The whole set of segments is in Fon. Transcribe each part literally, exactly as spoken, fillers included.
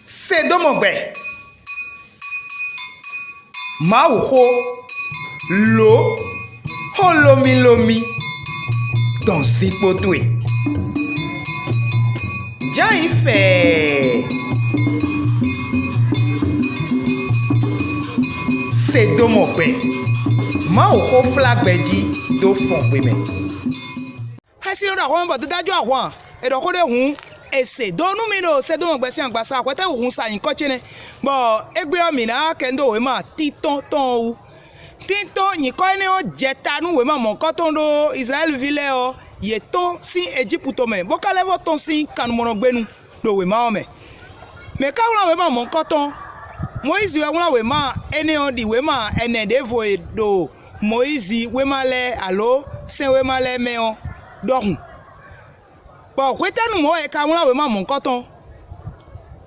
Se dó mɔ gbɛ. Mawuxó, lǒ, xó lómílómí dɔn zinkpo towe. Jǎ nyí fɛɛ. Se dó mɔ gbɛ. Mawuxó flá gbɛ jí dó fɔn gbe mɛ. Xɛsi nɔ ɖo axɔ́ mɛ bɔ dídájú ahwan è ɖɔ xó ɖé hǔn, è se dó nú mì ɖo Sɛ́dɔ́mɔ gbɛ sín agbaza hwɛtɛ́nu hun sa nyǐkɔ ce nɛ́, bɔ égbé ɔ́, mǐ ná kɛ nú dó wěma títɔn tɔn ɔ́ wú. Títɔn nyǐkɔ énɛ́ ɔ́ jɛ ta nú wěma mɔ̌hunkɔtɔn ɖó Izlayɛ́li ví lɛ́ɛ ɔ́, yě tɔ́n sín Ejípu tomɛ, bó ka lɛ́ vɔ́ tɔ́n sín kannumɔnɔgbénu ɖo wěma ɔ́ mɛ. Mɛ̌ ka wlán wěma mɔ̌hunkɔtɔn? Mɔyízi wɛ wlán wěma énɛ́ ɔ́ ɖi wěma ɛnɛ ɖěvo e ɖo Mɔyízi wěma lɛ́ɛ alǒ sɛ́n wěma lɛ́ɛ mɛ ɔ́ ɖɔhun. Bɔ hwetɛ́nu mɔ̌ wɛ è ka wlán wěma mɔ̌hunkɔtɔn?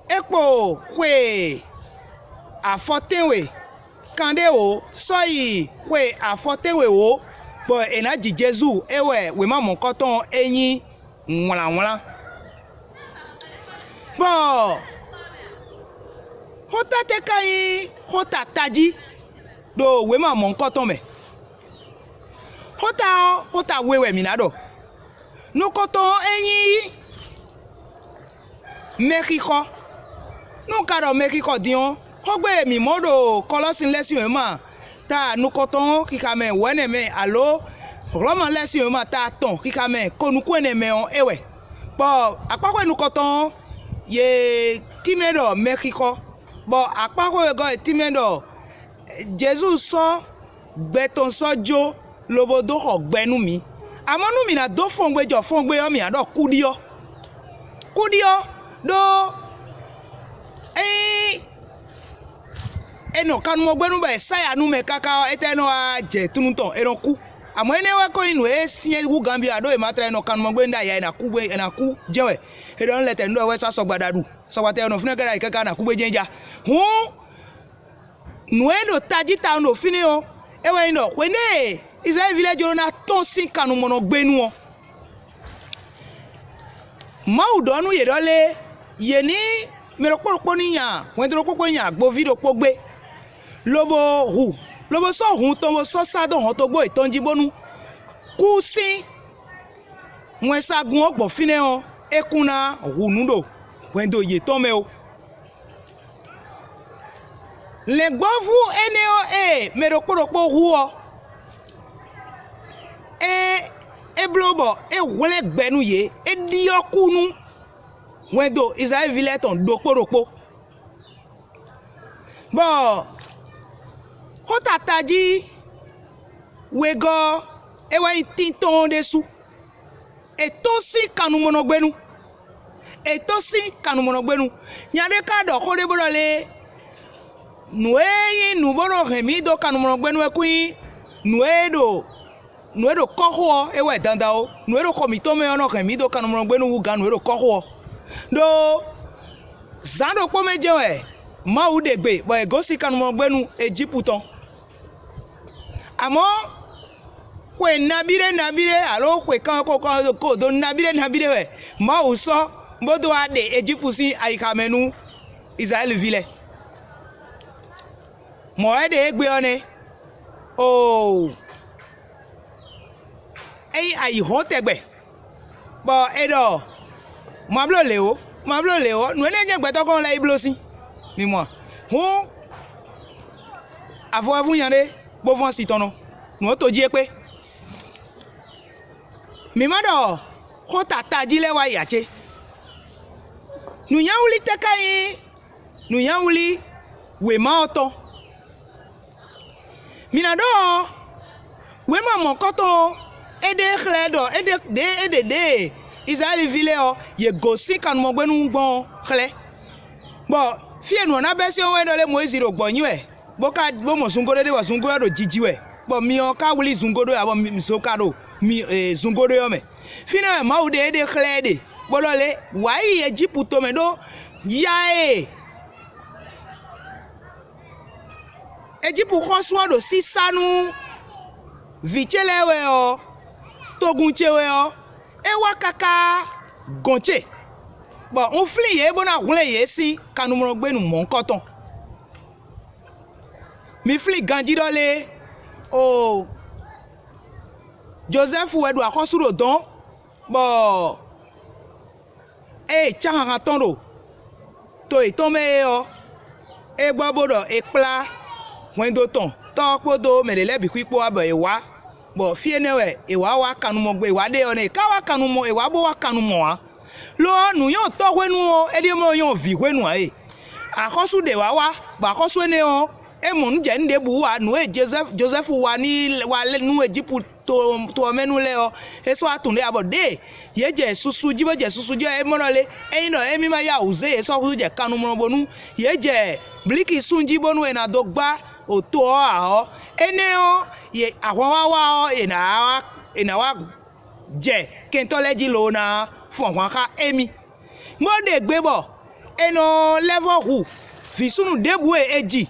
É kpo xwe afɔtɛ́nwe kanɖé wǒ sɔ́ yi xwe afɔtɛ́nwe wǒ, bɔ è nǎ ji Jezu, é wɛ wěma mɔ̌hunkɔtɔn ɔ́ é nyí wlǎnwlán. Bɔ xóta tɛ́ ka nyí xóta tají ɖo wěma mɔ̌hunkɔtɔn mɛ? Xóta ɔ́, xóta we wɛ mǐ ná ɖɔ. Nukɔntɔn ɔ́, é nyí mɛxixɔ. Nú un ka ɖɔ mɛxixɔ din ɔ́, xógbe e mǐ mɔ ɖo Kɔlɔ́sin lɛ́ɛ sín wěma ta nukɔntɔn ɔ́ xixa mɛ wɛ̌nɛ mɛ alǒ Hlɔ̌ma lɛ́ɛ sín wěma ta atɔn xixa mɛ ko nukún ɛnɛ mɛ ɔ́, é wɛ. Bɔ akpáxwé nukɔntɔn ɔ́, yě tínmɛ ɖɔ mɛxixɔ, bɔ akpáxwé wegɔ́ e tínmɛ ɖɔ Jezu sɔ́ gbɛ tɔn sɔ́ jó lobo dó xɔ gbɛ nú mǐ. Amɔ̌, nú mǐ ná dó fɔngbe jɔ fɔngbe ɔ́, mǐ ná ɖɔ kúɖiɖɔ. Kúɖiɖɔ ɖó ényí è nɔ kannumɔgbénu bɔ è sá ya nú mɛ káká ɔ́, étɛ́ nɔ wá jɛ túnú tɔn? È nɔ kú. Amɔ̌, énɛ́ wɛ ko nyí nǔ e syɛ́n hú ganbyɔ́ ǎ ɖó è ma tlɛ è nɔ kannumɔgbénu ɖó aya è nǎ kú gbé è nǎ kú jɛ́n wɛ. É ɖɔ nú lɛtɛ̌nu ɖɔ é wɛ sɔ́ sɔgba ɖo aɖu. Sɔgbatɛn e nɔ fínɛ́ ká ɖo ayǐkáká ná kú gbé jɛ́n ja. Hǔn nǔ e ɖo tají tawun ɖo fínɛ́ ɔ́, é wɛ nyí ɖɔ hwenɛ́ e Izlayɛ́li ví lɛ́ɛ jló ná tɔ́n sín kannumɔnɔgbénu ɔ́, Mawu ɖɔ nú yě ɖɔ lé, yě ní mɛ ɖokpó ɖokpó ní nya hwɛndo ɖokpó kpó ní nya agboví ɖokpó gbé, lobo hu, lobo sɔ́ hun tɔn bó sɔ́ sá dó hɔntogbó yětɔn jí bónú kú sín wɛnsagun ɔ́ gbɔn fínɛ́ ɔ́, é kún ná hu nǔ ɖo hwɛndo yětɔn mɛ ó. Lɛ̌ngbɔ́vú énɛ́ ɔ́ e mɛ ɖokpó ɖokpó hu ɔ́, é é bló bɔ é hwlɛ́n gbɛ nú yě, é ɖyɔ́ kú nú hwɛndo Izlayɛ́li ví lɛ́ɛ tɔn ɖokpó ɖokpó. Bɔ xóta tají wegɔ́ ɔ́, é wɛ nyí tíntɔ́n ɔ́ ɖésú. È tɔ́n sín kannumɔnɔgbénu. È tɔ́n sín kannumɔnɔgbénu. Nya ɖé ka ɖɔ xó ɖé bó ɖɔ lé, nǔ e nyí nǔ bó nɔ hɛn mǐ dó kannumɔnɔgbénu wɛ kún nyí nǔ e ɖo nǔ e ɖo kɔ́xo ɔ́, é wɛ dandan ó. Nǔ e ɖo xɔ mǐtɔn mɛ ɔ́ nɔ hɛn mǐ dó kannumɔnɔgbénu wú gǎn nǔ e ɖo kɔ́xo ɔ́. Ɖó zǎn ɖokpó mɛ jɛ́n wɛ Mawu ɖe gbe bɔ è gosín kannumɔnɔgbénu Ejípu tɔn. Amɔ̌, xwe nabí ɖé nabí ɖé alo xwe kanko ko do nabí ɖé nabí ɖé wɛ Mawu sɔ́ bó dó wá ɖe Ejípu sín ayixa mɛ nú Izlayɛ́li ví lɛ́ɛ. Mɔ̌ wɛ ɖe égbé ɔ́ nɛ́. Oo, é nyí ayǐ hɔ́n tɛgbɛ, bɔ è ɖɔ: "Ma bló lě ó, ma bló lě ó." Nǔ énɛ́ jɛ́n gbɛtɔ́ kɔn lɛ́ yi bló sín. Mi mɔ a? Hǔn, avɔ wɛ vún nya ɖé, bó vɔ́n asi tɔn nɔ. Nǔ ɔ́ to jí é kpé. Mǐ ma ɖɔ xó ta tají lɛ́ɛ wá yi ǎ cé? Nǔnywɛ́wlí tɛ́ ka nyí nǔnywɛ́wlí wěma ɔ́ tɔn? Mǐ ná ɖɔ ɔ́, wěma mɔ̌kɔtɔn ɔ́, é ɖe xlɛ́ ɖɔ é ɖe ɖě é ɖe ɖě e Izlayɛ́li ví lɛ́ɛ ɔ́, yě gosín kannumɔgbénu gbɔn ɔ́ xlɛ́. Bɔ fí e nǔ ɔ́ ná bɛ́ sín ɔ́ wɛ ɖɔ lé Mɔyízi ɖo gbɔ̌ nyi wɛ, bó ka bó mɔ zungó ɖé ɖé bɔ zungó ɔ́ ɖo jiji wɛ, bɔ myɔ ɔ́ ka wlí zungó ɖé ǎ, bɔ mi- zo ka ɖo mi- e, zungó ɖé ɔ́ mɛ. Fínɛ́ wɛ Mawu ɖe éɖée xlɛ́ ɛ ɖe, bó ɖɔ lé: "Wǎ yi Ejípu tomɛ ɖó ya e Ejípu xɔ́sú ɔ́ ɖo sísá nú vǐ ce lɛ́ɛ wɛ ɔ́, togun ce wɛ ɔ́, é wá káká gɔ̌n ce." bɔ un flín yě bó ná hwlɛ́n yě sín kannumɔgbénu mɔ̌hunkɔtɔn. Mi flín ganjí ɖɔ lé? Oo, Jozɛ́fu wɛ ɖo axɔ́sú ɖo dɔ̌n, bɔ ée cán hanhan tɔn ɖo to yětɔn mɛ é ɔ́, é gbɔ bó ɖɔ è kplá hwɛndo tɔn tɔ́ ɔ́ kpódó mɛ ɖě lɛ́ɛ bǐ xwí kpó wá bɔ è wǎ, bɔ fí énɛ́ wɛ è wǎ wá kannumɔ gbé, è wǎ ɖe ɔ́ nɛ́ è ká wá kannumɔ, è wǎ bó wá kannumɔ ǎ. Lo ɔ́, nǔnyɔ́tɔ́ hwenu ɔ́, é ɖíe mɔ nyɔ́ vǐ hwenu ǎ e. Axɔ́sú ɖě wá wá, bɔ axɔ́sú énɛ́ ɔ́, é mɔ nǔ jɛ nǔ ɖěbǔ wú ǎ, nǔ e Jozɛ́fu, Jozɛ́fu wa n'i wá lɛ́ nú Ejípu to, to ɔ́ mɛ nu lɛ́ɛ ɔ́, é sɔ́ wá tunwun ɖé ǎ, bɔ ɖěe yě jɛ susu jí bó jɛ susu jí ɔ́, é mɔ ɖɔ lé? Ényí ɖɔ émí ma yá wǔ zé yě sɔ́ húzú jɛ kannumɔbonú yě jɛ blíki sun jí bónú è nǎ dó gbá to ɔ́ ǎ ɔ́, énɛ́ ɔ́, yě ahwan wá wá ɔ́, è nǎ wá, è nǎ wá jɛ kɛntɔ́ lɛ́ɛ jí lo ná fun ahwan xá émí. Bó ɖe gbe bɔ è nɔ lɛ́ vɔ́ hu vǐ súnnu ɖěbǔ e è ji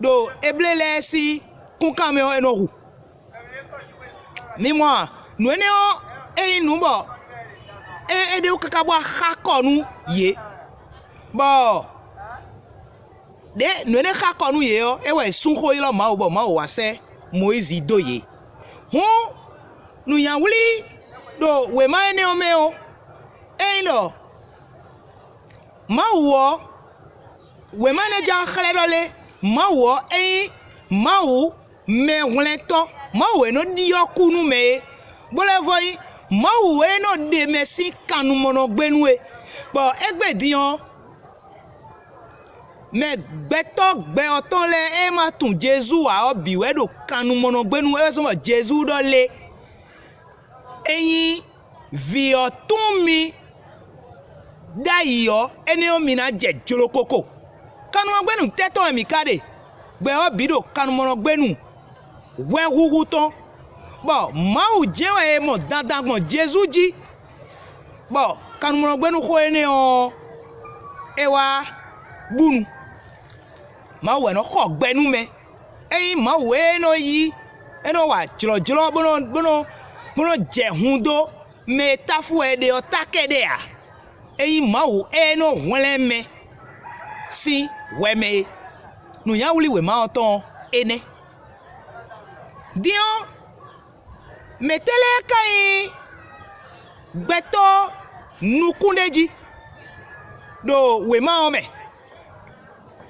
ɖo Eblée lɛ́ɛ sín kúnkan mɛ ɔ́, è nɔ hu. Mi mɔ a? Nǔ énɛ́ ɔ́, é nyí nǔ bɔ é é ɖe wú káká bó wá xá kɔ nú yě, bɔ ɖě nǔ énɛ́ xá kɔ nú yě ɔ́, é wɛ è sú xó ylɔ́ Mawu bɔ Mawu wá sɛ́ Mɔyízi dó yě. Hǔn, nǔnywɛ́ ɖo wěma énɛ́ ɔ́ mɛ ɔ́, é nyí ɖɔ Mawu ɔ́, wěma énɛ́ ján xlɛ́ ɖɔ lé? Mawu ɔ́, é nyí Mawu mɛhwlɛ́ntɔ́, Mawu e nɔ ɖyɔ́ kú nú mɛ é, bó lɛ́ vɔ́ nyí Mawu e nɔ ɖe mɛ sín kannumɔnɔgbénu é. Bɔ égbé din ɔ́, mɛ gbɛtɔ́ gbɛ ɔ́ tɔn lɛ́ɛ e ma tunwun Jezu ǎ ɔ́ bǐ wɛ ɖo kannumɔnɔgbénu é wɛ zɔ́n bɔ Jezu ɖɔ lé? Ényí vǐ ɔ́ tunwun mi ɖ'ayǐ ɔ́, énɛ́ ɔ́, mi ná jɛ jlokoko. Kannumɔgbénu tɛ́ tɔn wɛ mǐ ka ɖe? Gbɛ ɔ́ bǐ ɖo kannumɔgbénu hwɛhuhu tɔn, bɔ Mawu jɛ́n wɛ è mɔ dandan gbɔn Jezu jí, bɔ kannumɔgbénu xó énɛ́ ɔ́, é wá búnu. Mawu wɛ nɔ xɔ gbɛ nú mɛ. Ényí Mawu e nɔ yí, é nɔ wa jlɔ̌jlɔ́ bó nɔ bó nɔ bó nɔ jɛ hun dó mɛ e táfú wɛ è ɖe ɔ́ ta kɛ́ɖɛ́ ǎ. É nyí Mawu e nɔ hwlɛ́n mɛ sín hwɛ mɛ é. Nǔnywɛ́ wěma ɔ́ tɔn ɔ́, é nɛ́. Din ɔ́, mɛ̌tɛ́ lɛ́ɛ ka nyí gbɛtɔ́ nukúnɖéjí ɖo wěma ɔ́ mɛ?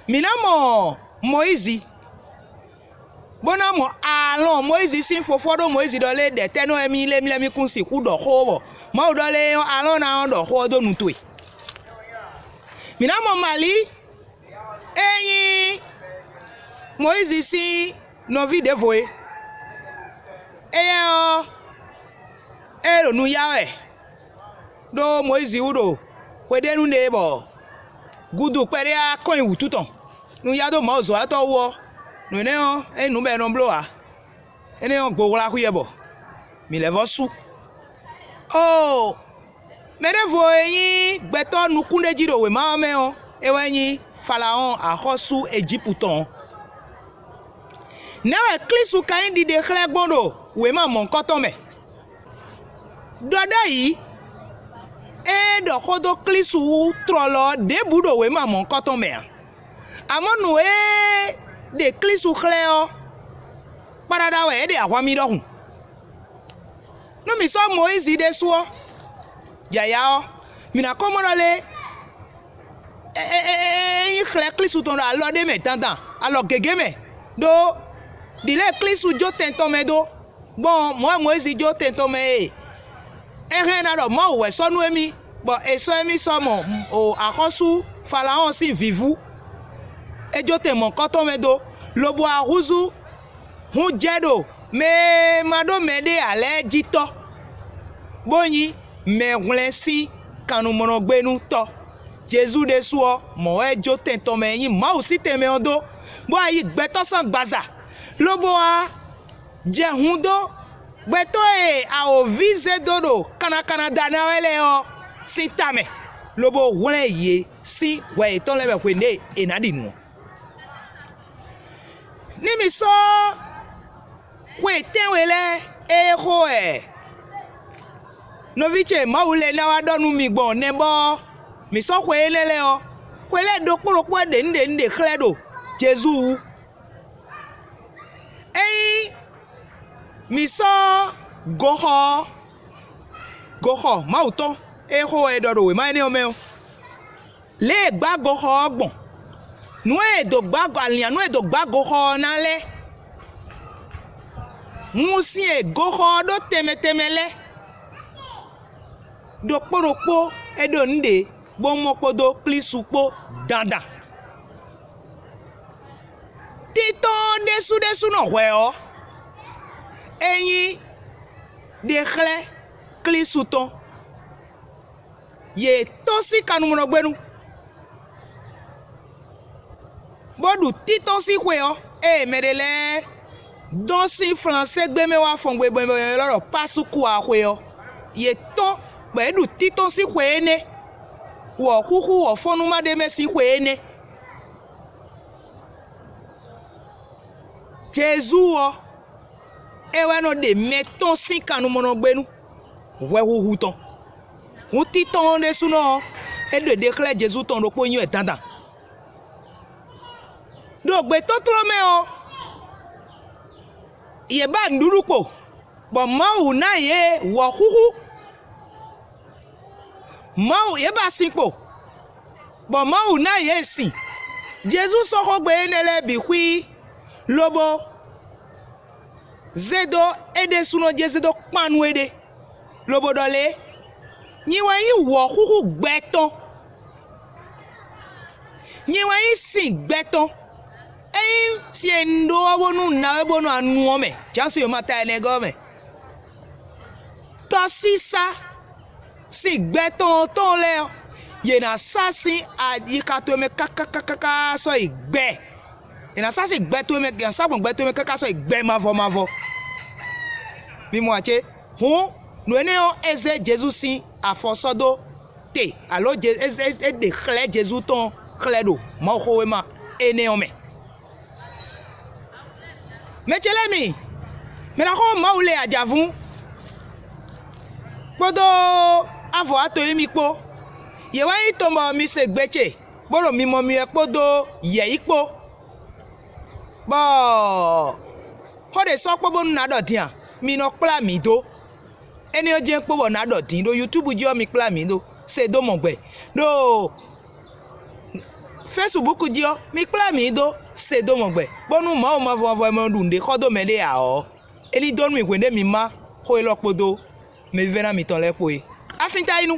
Mǐ ná mɔ Mɔyízi, bó ná mɔ Aalɔ́ɔn. Mɔyízi sín fofó ɖó Mɔyízi ɖɔ lé ɖɛ̌tɛ́nɔ wɛ mì lé mì lɛ́ mì kún sixú ɖɔ xó bɔ Mawu ɖɔ lé ɔ́, Aalɔ́ɔn ná ɔ́ ɖɔ xó ɔ́ dó nu towe. Mǐ ná mɔ Mali e nyí Mɔyízi sín nɔví ɖěvo é. Éyɛ́ ɔ́, é ɖo nu yá wɛ ɖó Mɔyízi wú ɖo hweɖénu ɖé bɔ gudu kpɛɖé á kɔn nyi wǔtu tɔn. Nu yá dó Mawuzɔ́watɔ́ wú ɔ́, nǔ énɛ́ ɔ́, é nyí nǔ bɔ è nɔ bló ǎ. Énɛ́ ɔ́, gbo wlá xwí wɛ bɔ mǐ lɛ́ vɔ́ sú. Oo, mɛ ɖěvo e nyí gbɛtɔ́ nukúnɖéjí ɖo wěma ɔ́ mɛ ɔ́, é wɛ nyí Falawɔ́ɔn axɔ́sú Ejípu tɔn ɔ́. Nɛ̌ wɛ Klísu ka nyí ɖiɖe xlɛ́ gbɔn ɖo wěma mɔ̌hunkɔtɔn mɛ? Ɖɔ ɖ'ayǐ, ée ɖɔ xó dó Klísu wú tlɔlɔ ɔ́ ɖěbǔ ɖo wěma mɔ̌hunkɔtɔn mɛ ǎ. Amɔ̌, nǔ e ɖe Klísu xlɛ́ ɔ́, kpaɖaɖa wɛ é ɖe ahwan mì ɖɔhun. Nú mǐ sɔ́ Mɔyízi ɖésú ɔ́, yǎyá ɔ́, mǐ ná ko mɔ ɖɔ lé? É é é é é nyí xlɛ́ Klísu tɔn ɖo alɔ ɖé mɛ dandan, alɔ gěgé mɛ, ɖó ɖǐ lɛ́ɛ Klísu jó tɛn tɔn mɛ dó, gbɔn mɔ̌ wɛ Mɔyízi jó tɛn tɔn mɛ e é hɛn ná ɖɔ Mawu wɛ sɔ́ nú émí, bɔ è sɔ́ émí sɔ́ mɔ o axɔ́sú Falawɔ́ɔn sín vǐvú. É jó tɛn mɔ̌kɔ́tɔn mɛ dó, lobo wá húzú hun jɛ ɖo mɛ e ma ɖó mɛɖé ǎ lɛ́ɛ jí tɔ́, bó nyí mɛhwlɛ́n sín kannumɔnɔgbénútɔ́. Jezu ɖésú ɔ́, mɔ̌ wɛ é jó tɛn tɔn mɛ e nyí Mawu sín tɛnmɛ ɔ́ dó, bó wá yí gbɛtɔ́ sín agbaza, lobo wá jɛ hun dó gbɛtɔ́ e awǒvi zé dó ɖo kannakanna da ná wɛ lɛ́ɛ ɔ́ sín ta mɛ, lobo hwlɛ́n yě sín hwɛ yětɔn lɛ́ɛ mɛ hwenu e è nǎ ɖi nǔ ɔ́. Ní mi sɔ́ xwe tɛ́nwe lɛ́ɛ e xo wɛ nɔví ce Mawu lɛ́ɛ ná wá ɖɔ nú mi gbɔn nɛbɔ Mǐ sɔ́ xwe énɛ́ lɛ́ɛ ɔ́, xwe lɛ́ɛ ɖokpó ɖokpó wɛ ɖe nǔ ɖe nǔ ɖe xlɛ́ ɖo Jezu wú. Ényí mǐ sɔ́ goxɔ ɔ́, goxɔ Mawu tɔn e xó wɛ è ɖɔ ɖo wěma énɛ́ ɔ́ mɛ ɔ́, lě e è gbǎ goxɔ ɔ́ gbɔn, nǔ e è dǒ gbǎ alǐnnyánú e è dǒ gbǎ goxɔ ɔ́ ná lɛ́, hun sin e goxɔ ɔ́ ɖó tɛnmɛ tɛnmɛ lɛ́ɛ, ɖokpó ɖokpó é ɖo nǔ ɖě bó mɔ kpódó Klísu kpó dandan. Títɔn ɔ́ ɖésú ɖésúnɔ hwɛ̌ ɔ́, é nyí ɖe xlɛ́ Klísu tɔn. Yě tɔ́n sín kannumɔnɔgbénu, bó ɖu títɔ́n sín xwe ɔ́, ée mɛɖé lɛ́ɛ dɔn sín Flansée gbé mɛ wá fɔn gbe bɔ è ylɔ́ ɖɔ Pásukua xwe ɔ́, yě tɔ́n bɔ yě ɖu títɔ́n sín xwe énɛ́, wɔ̌xúxú wɔ̌fɔ́númá ɖé mɛ sín xwe énɛ́. Jezu ɔ́, é wɛ nɔ ɖe mɛ tɔn sín kannumɔnɔgbénu hwɛhuhu tɔn. Hǔn títɔn ɔ́ ɖésúnɔ ɔ́, é ɖo ɖe xlɛ́ Jezu tɔn ɖokpó nyi wɛ dandan. Ɖo gbětótló mɛ ɔ́, yě ba nǔɖuɖu kpo, bɔ Mawu ná yě wɔ̌xúxú. Mawu yě ba sin kpo, bɔ Mawu ná yě sin. Jezu sɔ́ xógbe énɛ́ lɛ́ɛ bǐ xwí, lobo zé dó é ɖésúnɔ jí, é zé dó kpán nú éɖée, lobo ɖɔ lě: "Nyi wɛ nyí wɔ̌xúxú gbɛ tɔn, nyi wɛ nyí sin gbɛ tɔn. Ényí sin e un ɖó ɔ́ bónú un ná we bónú a nu ɔ́ mɛ, Jǎsi wěma ta ɛnɛ gɔ́ mɛ. Tɔsísá sin gbɛ tɔn ɔ́ tɔn lɛ́ɛ ɔ́, yě ná sá sín ayixa towe mɛ káká káká sɔ́ yi gbɛ. È nǎ sá sín gbɛ towe mɛ, è nǎ sá gbɔn gbɛ towe mɛ káká sɔ́ yi gbɛ mavɔ mavɔ." Mi mɔ ǎ cé? Hǔn, nǔ énɛ́ ɔ́, é zé Jezu sín afɔ sɔ́ dó te, alo é ɖe xlɛ́ Jezu tɔn xlɛ́ ɖo Mawuxówéma énɛ́ ɔ́ mɛ. Mɛ ce lɛ́ɛ mi, mɛ ɖaxó Mawu lě ajǎvún kpódó avɔ atɔn e mi kpó, yě wɛ nyí tɔn bɔ mi se gbe ce, bó ɖo mimɔ mi wɛ kpódó yɛ̌yi kpó, bɔ xó ɖě sɔ́ kpó bónú ná ɖɔ din a? Mi nɔ kplá mǐ dó. Énɛ́ ɔ́ jɛ́n kpó bɔ nǎ ɖɔ din ɖo YouTube jí ɔ́, mi kplá mǐ dó se dó mɔ gbɛ. Ɖo Facebook jí ɔ́, mi kplá mǐ dó se dó mɔ gbɛ, bónú Mawu mavɔ mavɔ e mɛ nɔ ɖu nǔɖé xɔ dó mɛɖé ǎ ɔ́, é ní dó nú mì hwěɖé mi má xó élɔ́ kpódó mɛvívɛ́ná mitɔn lɛ́ɛ kpó é. Afín tá yi nú.